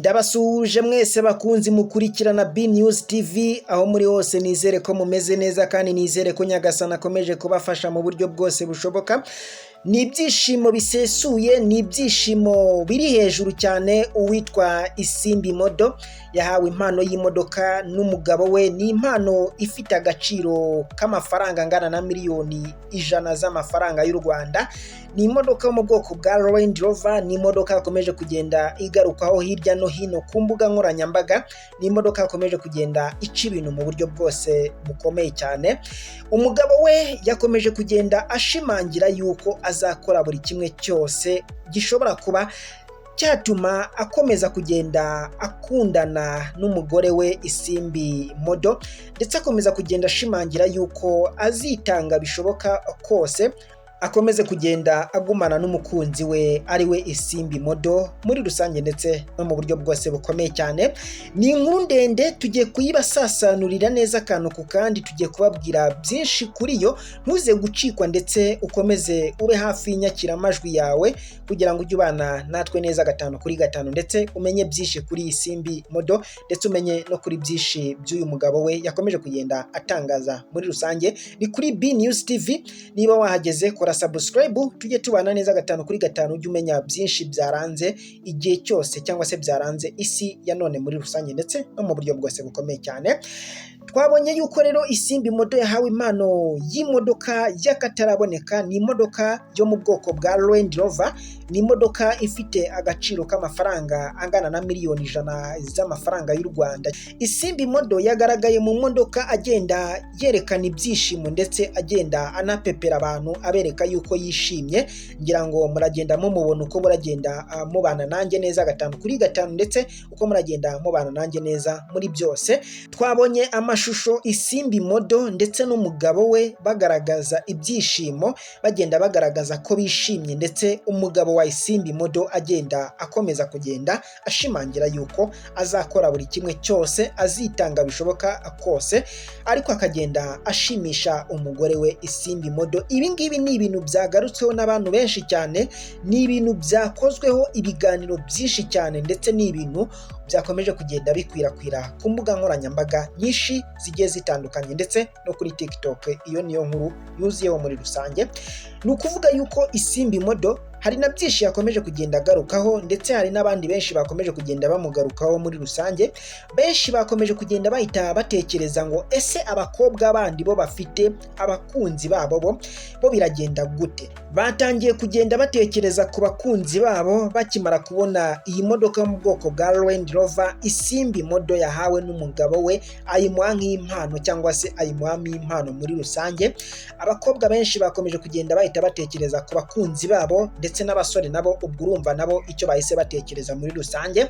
Ndabasuhuje mwese bakunzi mukurikirana B News TV aho muri hose. Nizere ko mumeze neza kandi nizere ko Nyagasani akomeje kubafasha mu buryo bwose bushoboka. Ni ibyishimo bisesuye, ni ibyishimo biri hejuru cyane. Uwitwa Isimbi Model yahawe impano y'imodoka n'umugabo we. Ni impano ifite agaciro k'amafaranga angana na miliyoni 100 z'amafaranga y'u Rwanda. Ni imodoka yo mu bwoko bwa Range Rover. Ni imodoka yakomeje kugenda igarukwaho hirya no hino ku mbuga nkoranyambaga. Ni imodoka yakomeje kugenda ica ibintu mu buryo bwose bukomeye cyane. Umugabo we yakomeje kugenda ashimangira yuko azakora buri kimwe cyose gishobora kuba cyatuma akomeza kugenda akundana n'umugore we Isimbi Model, ndetse akomeza kugenda ashimangira yuko azitanga bishoboka kose akomeze kugenda agumana n'umukunzi we, ari we Isimbi Model muri rusange, ndetse no mu buryo bwose bukomeye cyane. Ni inkuru ndende, tugiye kuyibasasanurira neza akantu ku kandi, tugiye kubabwira byinshi kuri yo. Ntuze gucikwa ndetse ukomeze ube hafi y'inyakiramajwi yawe kugira ngo ujye ubana natwe neza gatanu kuri gatanu, ndetse umenye byinshi kuri Isimbi Model, ndetse umenye no kuri byinshi by'uyu mugabo we yakomeje kugenda atangaza muri rusange. Ni kuri B News TV. Niba wahageze, kora subscribe, tujye tubana neza gatanu kuri gatanu, ujye umenya byinshi byaranze igihe cyose cyangwa se byaranze isi ya none muri rusange, ndetse no mu buryo bwose bukomeye cyane. Twabonye yuko rero Isimbi Model yahawe impano y'imodoka y'akataraboneka. Ni imodoka yo mu bwoko bwa Range Rover. Ni imodoka ifite agaciro k'amafaranga angana na miliyoni 100 z'amafaranga y'u Rwanda. Isimbi Model yagaragaye mu modoka agenda yerekana ibyishimo, ndetse agenda anapepera abantu, abereka yuko yishimye. Ngira ngo muragenda mumubona uko muragenda mubana nanjye neza gatanu kuri gatanu, ndetse uko muragenda mubana nanjye neza muri byose. Twabonye amashusho Isimbi Model ndetse n'umugabo we bagaragaza ibyishimo, bagenda bagaragaza ko bishimye, ndetse umugabo wa Isimbi Model agenda akomeza kugenda ashimangira yuko azakora buri kimwe cyose, azitanga bishoboka kose, ariko akagenda ashimisha umugore we Isimbi Model. Ibi ngibi ni ibintu byagarutsweho n'abantu benshi cyane, ni ibintu byakozweho ibiganiro byinshi cyane, ndetse ni ibintu byakomeje kugenda bikwirakwira ku mbuga nkoranyambaga nyinshi zigiye zitandukanye, ndetse no kuri TikTok. Iyo niyo nkuru yuzuyeho muri rusange. Ni ukuvuga yuko Isimbi Model hari na byinshi yakomeje kugenda agarukaho, ndetse hari n'abandi benshi bakomeje kugenda bamugarukaho muri rusange. Benshi bakomeje kugenda bahita batekereza ngo: "Ese abakobwa bandi bo bafite abakunzi babo bo biragenda gute?" Batangiye kugenda batekereza ku bakunzi babo bakimara kubona iyi modoka yo mu bwoko bwa Range Rover Isimbi Model yahawe n'umugabo we, ayimuha nk'impano cyangwa se ayimuhamo impano muri rusange. Abakobwa benshi bakomeje kugenda bahita batekereza ku bakunzi babo, ndetse n'abasore nabo ubwo urumva nabo icyo bahise batekereza muri rusange.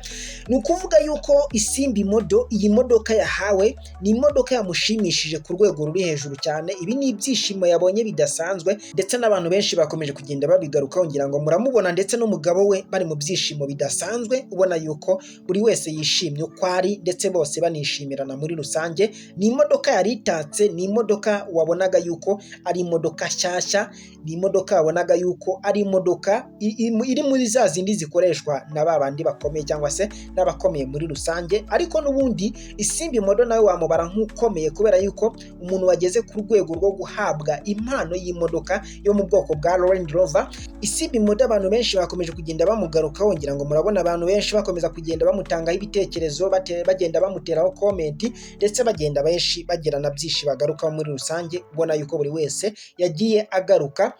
Ni ukuvuga yuko Isimbi Model iyi modoka yahawe ni imodoka yamushimishije ku rwego ruri hejuru cyane. Ibi ni ibyishimo yabonye bidasanzwe, ndetse n'abantu benshi bakomeje kugenda babigarukaho. Ngira ngo muramubona ndetse n'umugabo we bari mu byishimo bidasanzwe, ubona yuko buri wese yishimye uko ari, ndetse bose banishimirana muri rusange. Ni imodoka yari itatse, ni imodoka wabonaga yuko ari imodoka nshyashya, ni imodoka wabonaga yuko ari imodoka iri muri za zindi zikoreshwa na ba bandi bakomeye cyangwa se n'abakomeye muri rusange. Ariko n'ubundi Isimbi Model nawe wamubara nk'ukomeye, kubera yuko umuntu wageze ku rwego rwo guhabwa impano y'imodoka yo mu bwoko bwa Range Rover. Isimbi Model abantu benshi bakomeje kugenda bamugarukaho. Ngira ngo murabona abantu benshi bakomeza kugenda bamutangaho ibitekerezo, bagenda bamuteraho comment, ndetse bagenda benshi bagira na byinshi bagarukaho muri rusange. Ubona yuko buri wese yagiye agaruka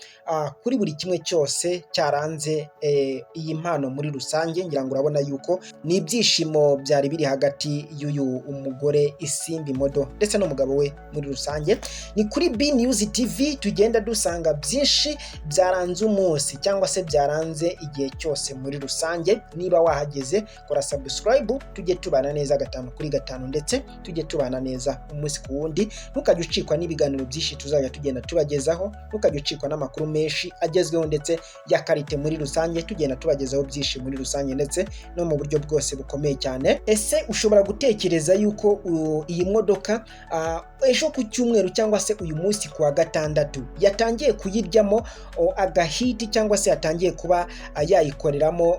kuri buri kimwe cyose cyaranze iyi mpano muri rusange. Ngira ngo urabona yuko ni ibyishimo byari biri hagati y'uyu umugore Isimbi Model ndetse n'umugabo we muri rusange. Ni kuri B News TV tugenda dusanga byinshi byaranze umunsi cyangwa se byaranze igihe cyose muri rusange. Niba wahageze, kora subscribe, tujye tubana neza gatanu kuri gatanu, ndetse tujye tubana neza umunsi ku wundi. Ntukajye ucikwa n'ibiganiro byinshi tuzajya tugenda tubagezaho, ntukajye ucikwa n'amakuru menshi agezweho ndetse y'akataraboneka. qualité muri rusange, tugenda tubagezaho byinshi muri rusange ndetse no mu buryo bwose bukomeye cyane. Ese ushobora gutekereza yuko iyi modoka ejo ku cyumweru cyangwa se uyu munsi ku wa gatandatu yatangiye kuyiryamo agahiti, cyangwa se yatangiye kuba yayikoreramo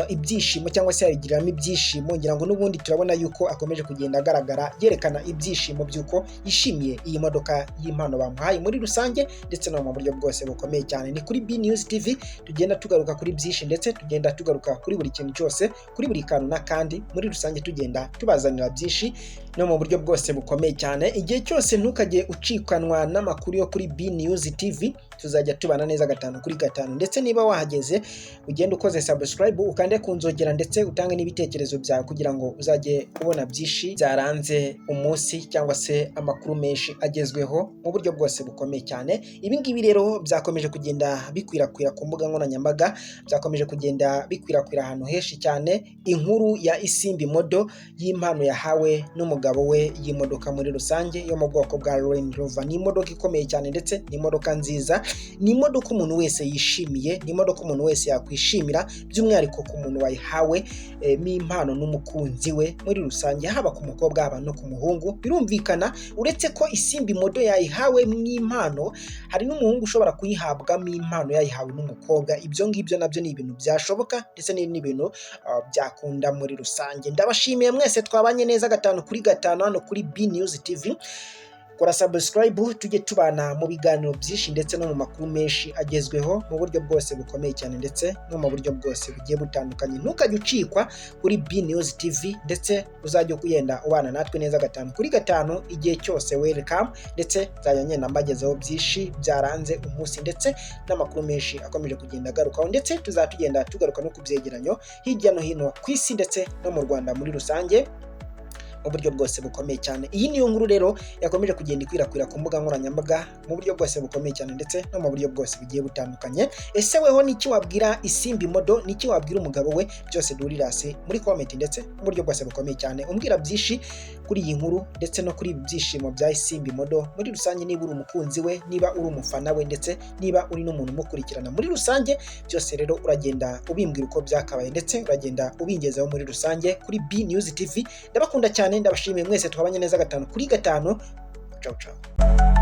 ibyishimo, cyangwa se yayigiriramo ibyishimo? Ngira ngo n'ubundi turabona yuko akomeje kugenda agaragara yerekana ibyishimo by'uko yishimiye iyi modoka y'impano bamuhaye muri rusange ndetse no mu buryo bwose bukomeye cyane. Ni kuri B News TV tugenda tugaruka kuri byinshi, ndetse tugenda tugaruka kuri buri kintu cyose, kuri buri kantu n'akandi muri rusange, tugenda tubazanira byinshi no mu buryo bwose bukomeye cyane. Igihe cyose ntukajye ucikanwa n'amakuru yo kuri B News TV, tuzajya tubana neza gatanu kuri gatanu. Ndetse niba wahageze, ugende ukoze subscribe, ukande ku nzogera, ndetse utange n'ibitekerezo byawe kugira ngo uzajye ubona byinshi byaranze umunsi cyangwa se amakuru menshi agezweho mu buryo bwose bukomeye cyane. Ibi ngibi rero byakomeje kugenda bikwirakwira ku mbuga nkoranyambaga, byakomeje kugenda bikwirakwira ahantu henshi cyane, inkuru ya Isimbi Model y'impano yahawe n'umugabo we y'imodoka muri rusange yo mu bwoko bwa Range Rover. Ni imodoka ikomeye cyane ndetse ni imodoka nziza, ni imodoka umuntu wese yishimiye, ni imodoka umuntu wese yakwishimira, by'umwihariko ku muntu wayihawe impano n'umukunzi we muri rusange, haba ku mukobwa, haba no ku muhungu. Birumvikana, uretse ko Isimbi Model yayihawe nk'impano, hari n'umuhungu ushobora kuyihabwamo impano yayihawe n'umukobwa. Ibyo ngibyo nabyo ni ibintu byashoboka ndetse ni n'ibintu byakunda muri rusange. Ndabashimiye mwese twabanye neza gatanu kuri gatanu hano kuri B News TV. Kora subscribe, tujye tubana mu biganiro byinshi ndetse no mu makuru menshi agezweho mu buryo bwose bukomeye cyane ndetse no mu buryo bwose bugiye butandukanye. Ntukajye ucikwa kuri B News TV, ndetse uzajye ugenda ubana natwe neza gatanu kuri gatanu igihe cyose. Welcome, ndetse nzajya ngenda mbagezaho byinshi byaranze umunsi ndetse n'amakuru menshi akomeje kugenda agarukaho, ndetse tuzajya tugenda tugaruka no ku byegeranyo hirya no hino ku isi ndetse no mu Rwanda muri rusange mu buryo bwose bukomeye cyane. Iyi niyo nkuru rero yakomeje kugenda ikwirakwira ku mbuga nkoranyambaga mu buryo bwose bukomeye cyane ndetse no mu buryo bwose bugiye butandukanye. Ese weho niki wabwira Isimbi Model? Niki wabwira umugabo we? Byose duhurirase muri comment ndetse mu buryo bwose bukomeye cyane, umbwira byinshi kuri iyi nkuru ndetse no kuri ibi byishimo bya Isimbi Model muri rusange, niba uri umukunzi we, niba uri umufana we, ndetse niba uri n'umuntu umukurikirana muri rusange. Byose rero uragenda ubimbwira uko byakabaye, ndetse uragenda ubingezaho muri rusange kuri B News TV. Ndabakunda cyane, ndabashimiye mwese twabanye neza gatanu kuri gatanu. Ciao ciao.